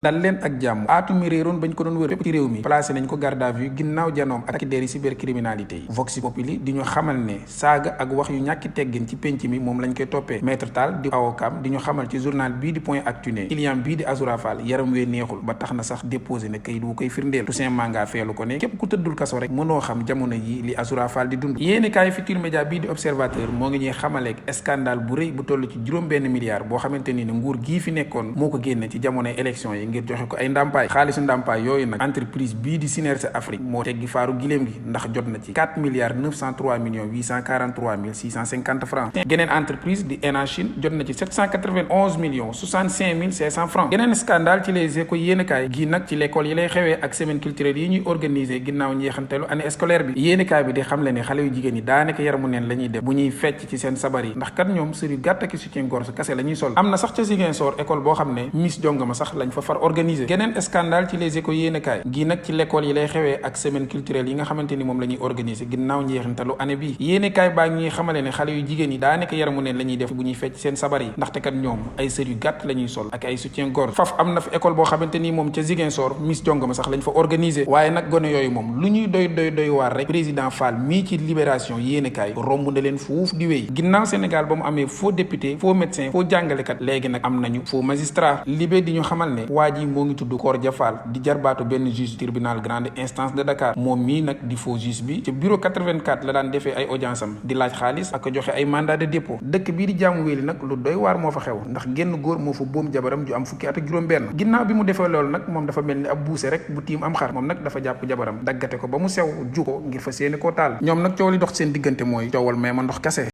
dal leen ak jàmm aatu mi réeroon bañ ko doon wër fépp ci réew mi placé nañ ko garde à vue ginnaaw janoom ak takk-deri cybercriminalité yi Vox Populi di ñu xamal ne saaga ak wax yu ñàkki teggin ci penc mi moom lañ koy toppee Maître Tall di awokam di ñu xamal ci journal bii di Point Actu ne client bii di Azoura Fall yaram wee neexul ba tax na sax déposé ne kayit wu koy firndeel Toussaint Manga feelu ko ne képp ku tëddul kaso rek mënoo xam jamono yi li Azoura Fall di dund yéeni kaay Futurs Médias bii di Observateur moo ngi ñuy xamaleeg scandale bu rëy bu toll ci juróom-benn milliard boo xamante ni ne nguur gii fi nekkoon moo ko génne ci jamonoy élection yi ngir joxe ko ay xaalisu ndàmpaay yooyu nag entreprise bii di Synergie Afrique moo teggi faaru giléem gi ndax jot na ci 4 milliards 903 millions 843 mille 650 francs geneen entreprise di ENA Chine jot na ci 791 millions 65 mille 500 francs geneen scandale ci Les Échos yéenekaay gi nag ci l'école yi lay xewee ak semaine culturelle yi ñuy organiser ginnaaw njeexanteelu année scolaire bi yéenekaay bi di xamle ne xale yu jigéen yi daanaka yaramu neen la ñuy def bu ñuy fecc ci seen sabar yi ndax kat ñoom sër yu gàtt ki soutien gorge kase la ñuy sol am na sax ca Ziguinchor école boo xam ne Miss Jongama sax lañ fa far organiser scandale ci Les Échos yéenekaay gi nag ci l'école yi lay xewee ak semaine culturelle yi nga xamante ni moom la ñuy organiser ginnaaw njeexintalu année bi yéenekaay baa ñuy xamale ne xale yu jigéen yi daanaka yaramu neen la ñuy def bu ñuy fecc seen sabar yi ndaxte kat ñoom ay sër yu gàtt la ñuy sol ak ay soutien gorge faf am na fi école boo xamante ni moom ca Ziguinchor Miss Jongama sax lañ fa organiser waaye nag gone yooyu moom lu ñuy doy waar rek président Fall mii ci Libération yéenekaay romb na leen fuuf di wéy ginnaaw Sénégal ba mu amee faux député faux médecin faux jàngalekat léegi nag am nañu faux magistrat Libé di ñu xamal ne waa ji moo ngi tudd Kordia Fall di jarbaatu benn juge tribunal grande instance de Dakar moom mii nag di faux juge bi ci bureau 84 la daan defee ay audience am di laaj xaalis ak joxe ay mandat de dépôt dëkk bii di jaamu wéeli nag lu doy waar moo fa xew ndax génn góor moo fa boom jabaram ju am fukki at ak juróom-benn ginnaaw bi mu defee loolu nag moom dafa mel ni ab buuse rek bu tiim am xar moom nag dafa jàpp jabaram daggate ko ba mu sew ju ko ngir fa seeni koo taal ñoom nag coow li dox seen diggante mooy coowal may ma ndox kase